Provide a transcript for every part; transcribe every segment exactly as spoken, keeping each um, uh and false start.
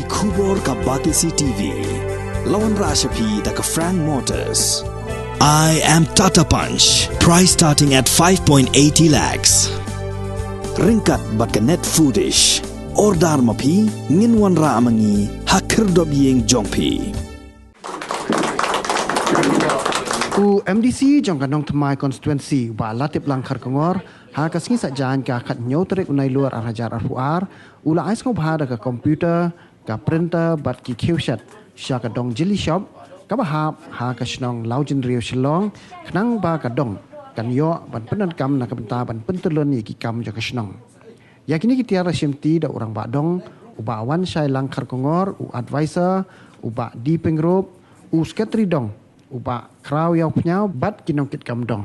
Khubor ka Batesi T V. La wanrah sha phi da ka Frank Motors. I am Tata Punch. Price starting at five point eighty lakhs. Ryngkat bad ka Net Foodish. Order ma phi, ngin wanrah ma ngi ha khyrdop ïing jong phi. U M D C jong ka Nongthymmai Constituency, u Bah Latiplang Kharkongor, ha ka sngi Saitjaiñ ka khathynñiew tarik u Nailur ar hajar arphew ar, u la ai sngewbha da ka computer, ka printer bad ki khiew shet sha ka dong Jyllishop kaba hap ha ka shnong Lawjynriew Shillong, khnang ba ka dong kan ïoh ban pyndonkam na ka bynta ban pyntyllun ïa ki kam jong ka shnong. Ïa kine ki tiar la shimti da u Rangbah Dong, u Bah Wanshailang Kharkongor, u Advisor, u Bah D Pyngrope, u Secretary Dong, u Bah Khraw Ïawphniaw bad ki nongkitkam dong.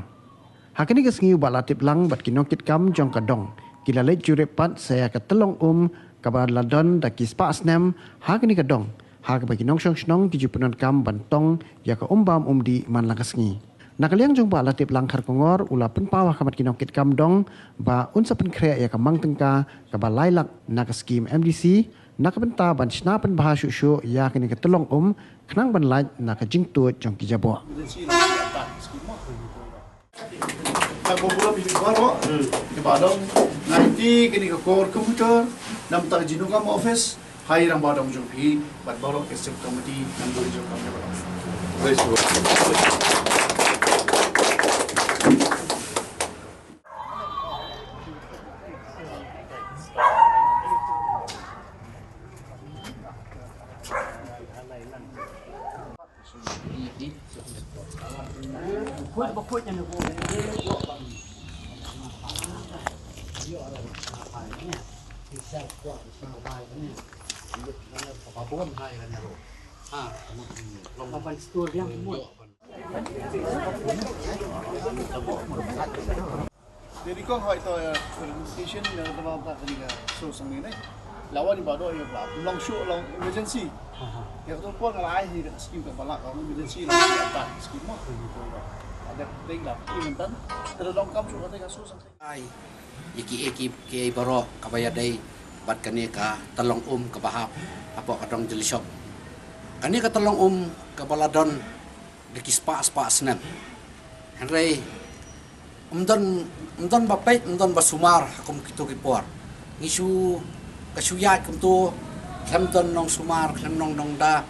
Ha kane ka sngi u Bah Latiplang bad ki nongkitkam jong ka dong ki la leit jurip pat sha ïa ka tyllong um kaba la don da ki spah snem ha kane ka dong, ha kaba ki nongshong shnong ki ju pyndonkam ban tong ïa ka um bam um dih man la ka sngi. Na ka liang jong u Bah Latiplang Kharkongor, u la pynpaw ha khmat ki nongkitkam dong ba un sa pynkhreh ïa ka mang tyngka kaba lai lak na ka skhim M D C na ka bynta ban shna pynbha shuh shuh ïa kane ka tyllong um, khnang ban lait na ka jingtuid jong ki jaboh. Ka program ïa ki baroh, ïa ki baroh, ngai ti kane ka core computer, namar ka Jingdonkam Office, ha i Rangbah Dong jong phi, bad baroh ka executive committee, ngan bari jong ka baroh. Te di kong hoi to, eh, presentation, eh, tama ta kani ka source hangne. Lawan i ba do, i ba long shuh long emergency. Ïa kato por nga la ai hi ka skim kaba la long emergency, long shuh ta skim mo. Ada ting la i mynta. Te long kam shuh kata ka source hangne. Ai, ïa ki, ïa ki, ki baroh kaba ïadei bad kane ka tyllong um kaba hap hapoh ka dong Jyllishop. Kane ka tyllong um kaba la don da ki spah spah snem. Hynrei ym don, ym don ba peit, ym don ba sumar ha kum kito ki por. Ngi shu, ka shu ïaid kumto, khlem don nongsumar, khlem don nongda.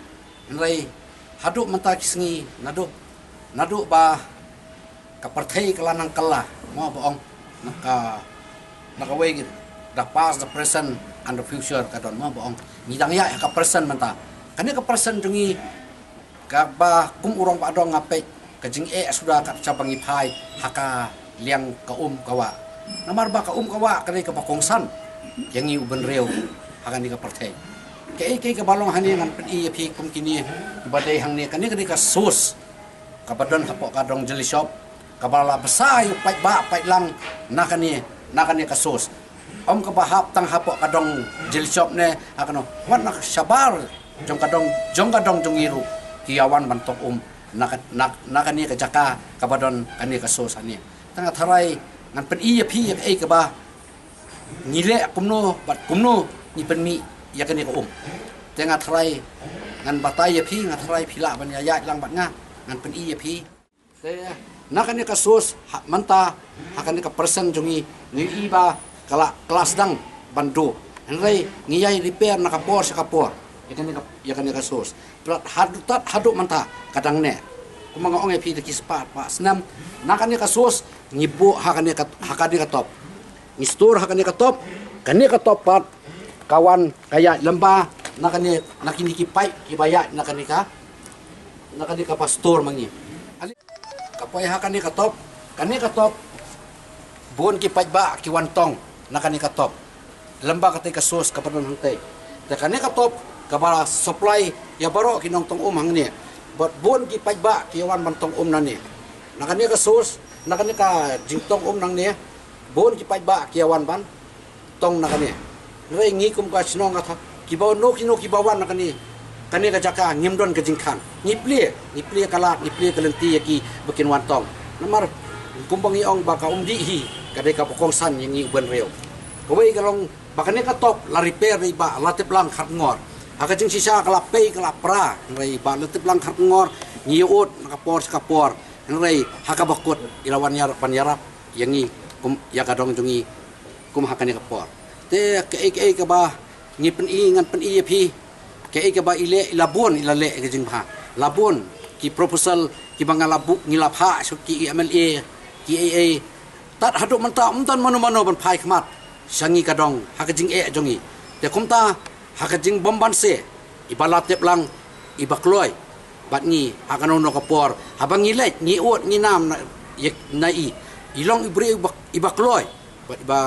Hynrei haduh mynta ki sngi, naduh, naduh ba ka pyrthei ka la nang kylla, mo, ba ong, na ka, na kawei, the past, the present and the future ka don, mo, ba ong. Ngi dang ïaid ha ka present mynta. Kane ka present jong ngi, kaba kum u Rangbah Dong nga peit ka jingeh suda ka jaka ba ngi phai ha ka liang ka um ka wah. Namar ba ka um ka wah ka dei kaba kongsan ïa ngi u bynriew ha kane ka pyrthei. Kaei kaei kaba long hangne ngan pyni ïa phi kum kine kiba dei hangne, kane ka dei ka source kaba don hapoh ka dong Jyllishop, kaba la bsa ïa u paidbah paidlang na kane, na kane ka source. Ym kaba hap tang hapoh ka dong Jyllishop ne, ha kano, wat na shabar jong ka dong, jong ka dong jong ngi ruh ki ïa wan ban tong um na ka, na, na kane ka jaka kaba don kane ka source hangne. Te nga tharai ngan pyni ïa phi ïa kaei kaba ngi leh kumno bad kumno ngi pynmih ïa kane ka um. Te nga tharai ngan batai ïa phi, nga tharai phi lah ban ïa ïaid lang bad nga, ngan pyni ïa phi. Te na kane ka source ha, mynta ha kane ka present jong ngi, ngi i ba ka la, ka la sdang ban duh. Hynrei ngi ïai repair na ka por sha ka por ïa kane ka, ïa kane ka source. Bad haduh tad haduh mynta ka dang neh. Kumba nga ong ïa phi da ki spah spah snem, na kane ka source ngi buh ha kane ka, ha kane ka top. Ngi store ha kane ka top, kane ka top pat ka wan ka ïaid lyngba na kane, na kine ki paip kiba ïaid na kane ka, na kane kaba store ma ngi. Ka poi ha kane ka top, kane ka top bun ki paidbah ki wan tong na kane ka top. Lyngba katei ka source kaba don hangtei. Te kane ka top kaba supply ïa baroh ki nongtong um hangne. Bad bun ki paidbah ki wan ban tong um nangne. Na kane ka source, na kane ka jingtong um nangne, bun ki paidbah ki ïa wan ban tong na kane. Hynrei ngi kum ka shnong ka thok, kiba no kino kiba wan na kane, kane ka jaka ngim don ka jingkhang. Ngi plie, ngi plie ka lad, ngi plie ka lynti ïa kiba kin wan tong. Namar kumba ngi ong ba ka um dih hi ka dei kaba kongsan ïa ngi u bynriew. Kawei ka long ba kane ka top la repair da i Bah Latiplang Kharkongor. Ha ka jingshisha ka la pei ka la pra, hynrei ba la tip lang khar ngor, ngi ïa ud na ka por sha ka por, hynrei ha kaba kut i la wan ïarap, ban ïarap ïa ngi kum ïa ka dong jong ngi kum ha kane ka por. Te kaei kaei kaba ngi pyni, ngan pyni ïa phi, kaei kaba i leh, i la bun i la leh ka jingbha. La bun ki proposal kiba nga la buh, ngi la phah sha ki M L A, ki A A. Tad haduh mynta ym don mano mano ban phai khmat sha ngi ka dong ha ka jingeh jong ngi. Te kumta ha ka jingbym banse, iba la tip lang, iba kloi bad ngi ha kano kano ka por, haba ngi leit ngi ud ngi nam na, ïa, na i, i long i briew iba, iba kloi bad iba,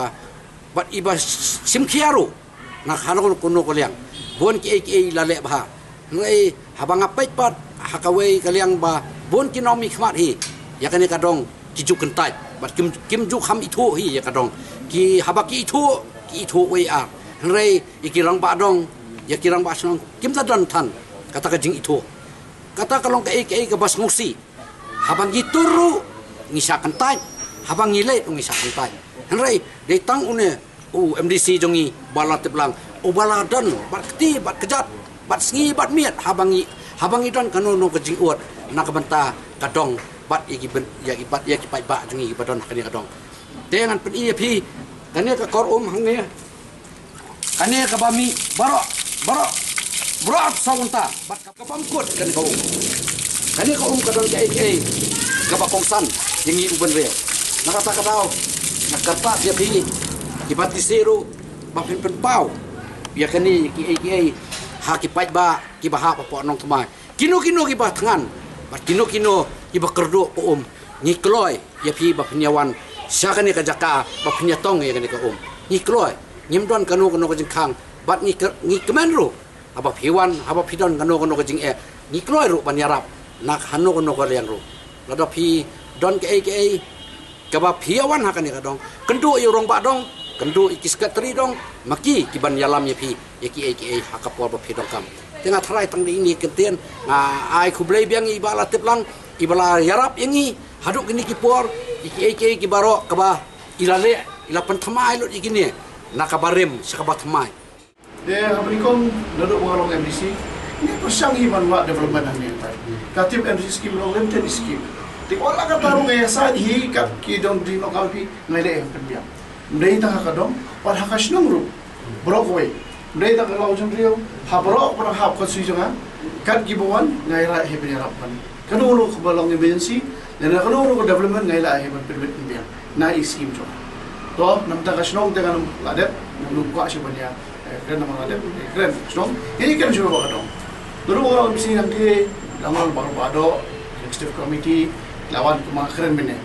bad iba shim khia ruh na kano kano ka liang. Bun kiei kiei i la leh bha. Hynrei haba nga peit pat ha kawei ka liang ba bun ki nongmihkhmat hi ïa kane ka dong ki ju kyntait bad kim, kim ju kham ithuh hi ïa ka dong. Ki, haba ki ithuh, ki ithuh wei ar. Hynrei ïa ki rangbah dong, ïa ki rangbah shnong kim da don than kata ka jingithuh. Kata ka long kaei kaei kaba sngewsih. Haba ngi tur ruh ngi shah kyntait, haba ngi leit ruh ngi shah kyntait. Hynrei dei tang une u M D C jong ngi ba la tip lang, uba la don bad kti bad kjat bad sngi bad miet, haba ngi, haba ngi don kano kano ka jingud na ka bynta ka dong bad ïa ki byn-, ïa ki, bad ïa ki paidbah jong ngi ba don ha kane ka dong. Te ngan pyni ïa phi kane ka kor um hangne. Kane kaba mih baroh, baroh, baroh saw kynta bad ka, ka bym kut kane ka um. Kane ka um ka don kaei kaei kaba kongsan ïa ngi u bynriew. Na kata ka daw nga kyrpad ïa phi kiba tisi ruh ba phin pynpaw ïa kane kiei kiei ha ki paidbah kiba hap hapoh Nongthymmai. Kino kino kiba thngan bad kino kino kiba kyrduh ka um, ngi kloi ïa phi ba phin ïa wan sha kane ka jaka ba phin ïa tong ïa kane ka um. Ngi kloi, ngim don kano kano ka jingkhang bad ngi ky-, ngi kmen ruh haba phi wan, haba phi don kano kano ka jingeh, ngi kloi ruh ban ïarap na kano kano ka liang ruh. Lada phi don kaei kaei kaba phi ïa wan ha kane ka dong, kynduh ïa u rangbah dong, kynduh ïa ki secretary dong, ma ki ki ban ïalam ïa phi ïa kiei kiei ha ka por ba phi donkam. Te nga tharai tang da ine i kyntien, nga ai khublei biang ïa i Bah Latiplang iba la ïarap ïa ngi haduh kine ki por, ïa kiei kiei ki baroh kaba i la leh, i la pynthymmai lut ïa kine na kaba rim sha kaba thymmai. Te haba nyngkong naduh ba nga long M D C, ngi pyrshang hi ban wad development hangne. Ka tip M D C scheme long limited scheme. Te wat la katta ruh nga ïa sign hi kat ki don ri nongkam phi, nga leh hi pynbiang. Ym dei tang ha ka dong, wat ha ka shnong ruh baroh kawei. Ym dei tang ka Lawjynriew, ha baroh kaba dang hap constituency jong nga, kat kiba wan nga ïa rai hi ban ïarap ban. Kano kano kaba long emergency, lane kano kano ka development nga ïa lah hi ban pynbit pynbiang na i scheme jong. To, na bynta ka shnong te ngan ym lah dep, ngan ym kwah shuh ban ïa, eh, kren namar lah dep, eh, kren shnong. Ïa kren shuh ba ka dong. Naduh ba ka dong bisi nangta, la wan ba ka dong, executive committee, la wan kumba kren mynne.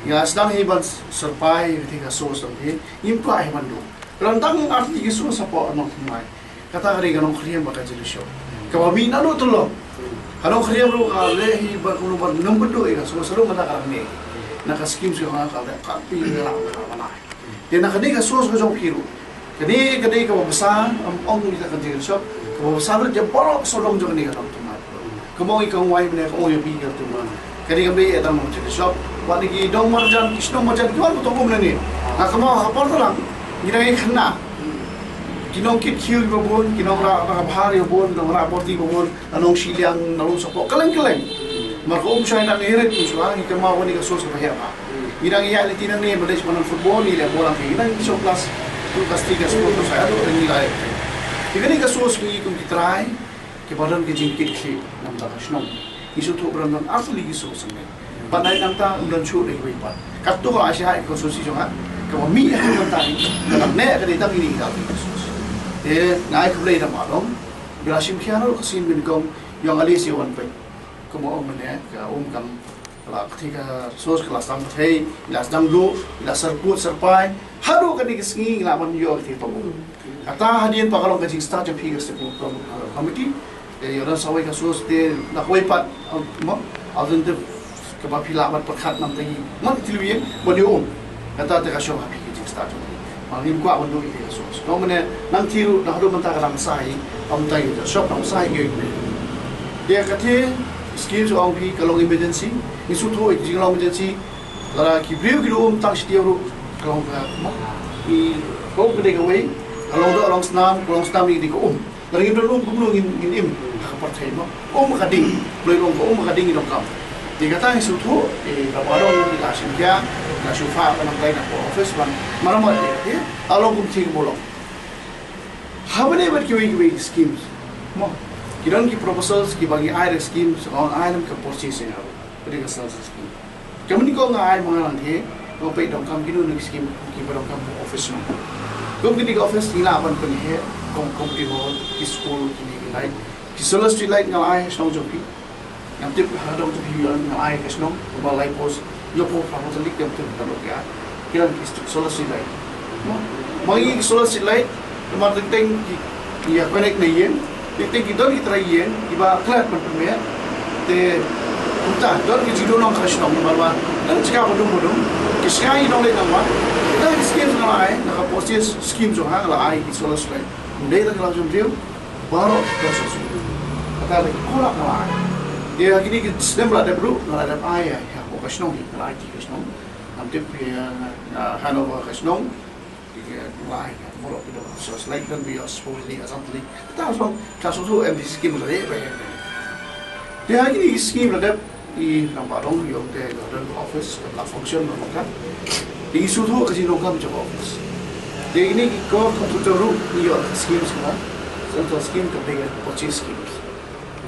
Nga sdang hi ban survey, ïa ka source dong hi, ngim kwah hi ban duh. Ka don tang artylli ki source hapoh Nongthymmai. Kata ka dei ka nongkhriam bad ka jingshop. Kaba mih naduh tylli. Ka nongkhriam ruh ka leh hi ba kumno ban nang pynduh ïa ka source ruh mynta ka dang mih. Na ka scheme shuh nga ka leh ka phi la ka mana. Te na kane ka source ka jong phi ruh. Kane ka dei kaba bsa, ym ong ïa ka jingshop. Kaba bsa ruh jong baroh sawdong jong kane ka Nongthymmai. Kumba ong i kong wai mynne ka ong ïa phi ka tu mynne. Ka dei kam dei ïa tang nong jingshop. Wat na ki dong marjan, ki shnong marjan, ki wan ba tong um mynne. Nga kynmaw ha por tu lang. Ngi dang ïa khynnah. Ki nong kit khiew kiba bun, ki nong rah, rah bhar kiba bun, nong rah borti kiba bun, na nong shiliang, na long sapoh, kylleng kylleng. Mar ka um shai nang ngi rit, um shwa, ngi kynmaw kane ka source kaba heh bha. Ngi dang ïa leit nangne, ba dei sha ban football, ngi leh ball lang, ngi dang ïa show class, tu class three, class four, tu shai, aduh, ngi la ïa. Te kane ka source ngi kum ki trai, kiba don ka jingkit khlieh na bynta ka shnong. Ngi sngewthuh ba don artylli ki source hangne. Bad nai nangta ym don shuh da kiwei pat. Katto ka la shah ïa ka constituency jong nga, kaba mih ha ka bynta hi, ka dang neh ka dei tang ine i artylli ki source. Te nga ai khublei da ma dong, ba la shim khia ruh ka sien ba nyngkong, ïong ale sha wan peit. Kumba ong mynne, ka um kam, ka la kti ka source, ka la sdang kthei, la sdang duh, la syrput syrpai, haduh kane ka sngi la ban ïoh kti pang. Kata hadien ba ka long ka jingstad jong phi ka Steering Committee, te ïa don sa wei ka source te na kawei pat, um, mo, alternative kaba phi lah ban pyrkhat namar ngi, mo, ki thliew ïing ban ïoh um. Kata te ka shong ha phi ka jingstad jong phi. Ba ngim kwah ban duh ïa ka source. Nang mynne nang thliew na haduh mynta ka dang sa hi, ym tang ïa ka shop dang sa hi ïa ka. Te kata scheme shu ong phi ka long emergency, ngi sngewthuh ïa ka jinglong emergency. Lada ki briew ki duh um tang shi taïew ruh ka long ka, mo, i, ka um ka dei kawei, ka long doh long snam, ka long snam i dei ka um. Lada ngim don um kumno ngin, ngin im ha ka pyrthei mo. Um ka ding, Blei long ka um ka ding ngi donkam. Te kata ngi sngewthuh, eh, ka ba dong ngi la shim khia, la shu phah ka nang kai na ka office ban. Maramot eh, eh, along kum thing bolong. Haba ne bad kiwei kiwei schemes. Mo, ki don ki proposals, ki ba ngi ai da schemes, ngi ai lam ka purchase ngi aro. Pwede ka sales scheme. Ka mani ko nga ai ma nga lang the, ko peit donkam kino kino ki scheme, ki ba donkam ka office no. Kum kini ka office ngi lah ban pynheh, kum, community hall, ki school, kini ki light. Ki solar street light nga ai ha shnong jong phi. Ngam tip ha dong jong phi nga ai ha shnong, ba lai post, yo po pa hotel lik ngam tip ka dok ya. Ki dang ki st-, solar street light. Mo, ma ngi ki solar street light, namar teng teng ki, ki ïa connect na ïing, teng teng ki don ki trai ïing, ki ba klet ban pynmih. Te kumta don ki jingdon nong ka shnong namar ba don jaka ba dum ba dum, ki shnong ïa nong leit nong wan. Kita ki scheme nga la ai, na ka purchase scheme jong nga la ai ki solar street light. Ym dei tang ka la jong briew, baroh ka shnong. Kata la ki kola nga la ai. Ïa kini ki snem la dep ruh, nga la dep ai ïa, ïa ka shnong, nga la ai ki ka shnong. Ngam tip ïa, ah, handover ka shnong. Ïa, lai, baroh ki dong. So, selain kan bios, supposedly, asam teli. Kita song, kita susu M D C scheme la dep, eh. Te ha kini scheme la dep, i nang ba dong, ïong te, la dong office, la function, la makan. Te i susu ka jingdonkam jong office. Te kini ki ko computer room, i ïong scheme sila. Central scheme, ka big purchase schemes.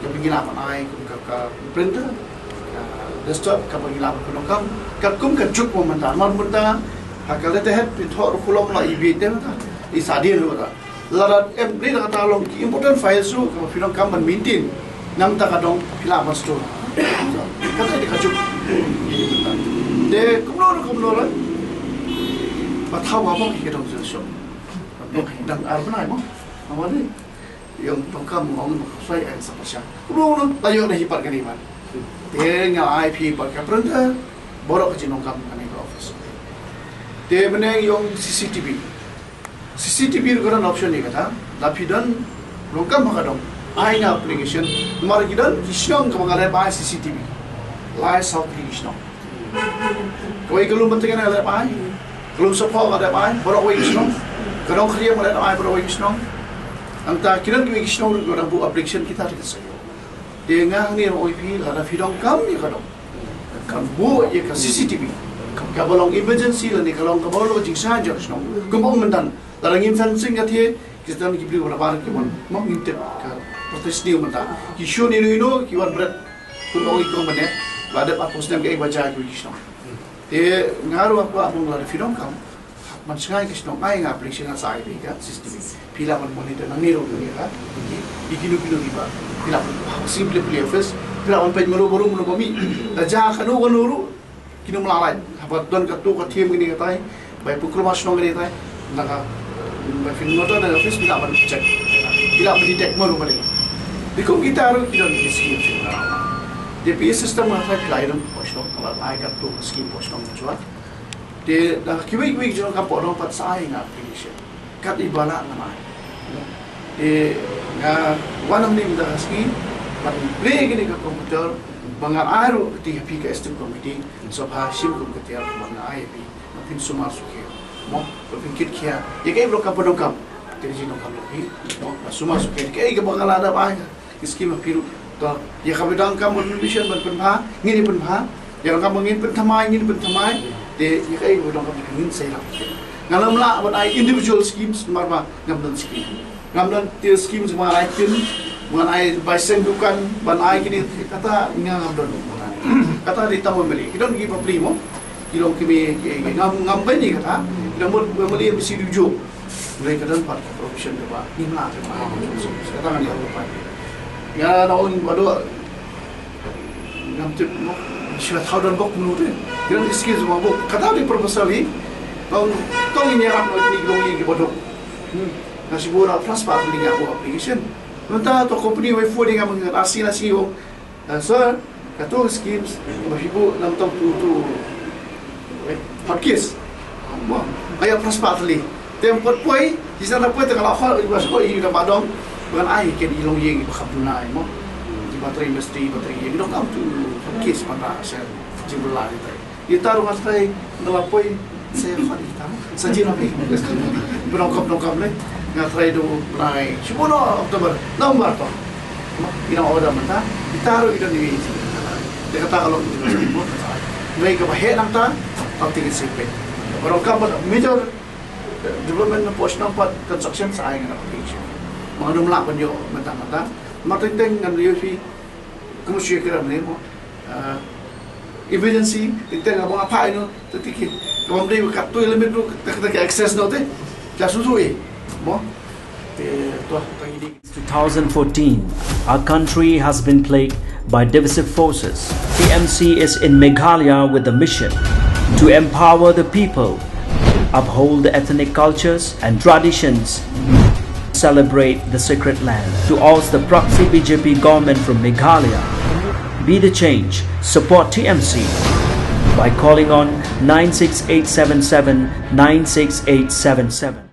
Ka ba ngi lah ban ai kum ka, ka printer, ka desktop, ka ba ngi lah ban pyndonkam. Katkum ka juk mo mynta, mar mynta, ha ka letterhead phi thoh ruh kulom la i bieit te mynta. I sa dien ruh ta. Lada em dei da kata long ki important files ruh ka ba phi donkam ban maintain. Nangta ka dong phi lah ban store. Kata dei ka juk. Te kumno ruh kumno ruh. Ba thaw ba bok ki dong jong shop. Bok dang ar bnai mo. Ama dei. Ïong donkam ngong ba ka sai ai sa pyrshah. Kumno kumno la ïoh na hi pat kane man. Te nga ai phi pat ka printer, baroh ka jingdonkam kane ka office. Te mynne ïong C C T V. C C T V ruh ka don option ïa kata, da phi don donkam ha ka dong. Ai nga application, namar ki don ki shnong ka ba nga leh ba ai C C T V. Lai saw tylli ki shnong. Kawei ka lum Banteng nga dep ai, ka lum Sohphoh nga dep ai, baroh kawei ka shnong. Ka dong Khriam nga dep ai, baroh kawei ka shnong. Nangta ki don kiwei ki shnong ruh ka dang buh application kita ruh ka sa ïoh. Te nga hangne ruh ong ïa phi lada phi donkam ïa ka dong. Kan buh ïa ka C C T V. Ka ba long emergency lane ka long ka ba long ka jingsngewsih jong ka shnong. Kumba ong mynta lada ngim fencing ka thie, ki don ki briew ba bar ki wan. Mo ngim tip ka protest ni mynta. Ki shun ino ino ki wan bret. Kumba ong i kong mynne, ba dep arphew snem kaei ba jia ïa ki shnong. Te nga ruh nga kwah ban lada phi donkam ban shngaiñ ka shnong, ai nga application, nga sa ai phi ka C C T V. Phi lah ban monitor nangne ruh nangne ka. Ïa kino kino kiba phi lah ban ha ka sim pli pli office. Phi lah ban peit mano ba rum mano ba mih. Da jia kano kano ruh. Kino mala lai, haba don katto ka thiem kine katai, bai pynkulmar shnong kine katai, na ka, bai pynmynta na ka office, phi lah ban check, phi lah ban detect mano mano. Te kum kita ruh ki don ki scheme. Te P A system nga thait phi lah ïa don poi shnong, ka lah ai katto ka scheme poi shnong jua. Te da kiwei kiwei jong ka poi shnong pat sa ai nga application. Kat i ba lah ngan ai. Te nga wan hangne mynta ka sngi ban plie kine ka computer ba ngan ai ruh kti ha phi ka executive committee, sngewbha shim kum ka tiar ba ngan ai ha phi, ba phin sumar sukhe. Mo, ba phin kit khia ïa kaei ba donkam, pyndonkam. Te ka jingdonkam jong phi, mo, ba sumar sukhe ïa kaei kaba nga la dep ai. Ki scheme ha phi ruh. To ïa kaba donkam ban pynbishar ban pynbha, ngin ïa pynbha. Ïa donkam ban ngin pynthymmai, ngin pynthymmai. Te ïa kaei kaba donkam ngin sa ïarap. Ngam lah ban ai individual schemes namar ba ngam don scheme. Ngam don te schemes ba ngan ai tin, ba ngan ai bai seng dukan, ban ai kine, kata ngam don. Kata dei tang ban beli. Ki don ki bapli mo. Ki long ki me, ki, ki ngam, ngam beli kata. Ki long ban beli mesti dujuk. Hynrei ka don pat ka provision kaba ngim lah ban ai. Kata ngan ïa pat. Ïa na un ba dei ngam tip mo. Shu thaw don bok menu te. Ki don skill mo bok. Kata dei proposal hi. Tang tang ngin ïarap na kine ki long ïing kiba duk. Hmm. Nga shu buh na phra spah tylli nga buh application. Mynta to company wei fu dei ngam ngan asi nasi ong. Ah, so, kato schemes, ba phi buh, nam tong tu, tu, eh, hot case. Mo, ïa phra spah tylli. Te ym pat poi, ki sa na poi te ka la hot, ba shu poi, i da ba dong, ba ngan ai, ken i long ïing, i ba kham tu nai, mo. I ba trei mistri, i ba trei ïing, i dong kam tu, hot case, ba na, sa, jingbylla, i trei. Ïa ta ruh nga trai na la poi, sa ïa khot ïa ta. Sa jin la poi. Ba nongkam nongkam lei. Nga try do lai shibun October, November to. Ina order mynta, kita ru ida ni. Dia kata kalau kita sibuk, hynrei kaba heh nangta, tang ticket sipit. Baroh ka ba major development na post nampat construction sa ai ngan application. Mangdum lah ban ïoh mynta mynta. Martin teng ngan review fi Kamu shu kira mene mo. Ah, emergency, teng teng abang apa ino, teng tiki. Kamu beri kat tu limit tu, tak tak access no te. Jasu tu eh. Mo. Te tu tang ini. two thousand fourteen, our country has been plagued by divisive forces. T M C is in Meghalaya with the mission to empower the people, uphold the ethnic cultures and traditions, celebrate the sacred land. To oust the proxy B J P government from Meghalaya, be the change. Support T M C by calling on nine six eight seven seven nine six eight seven seven.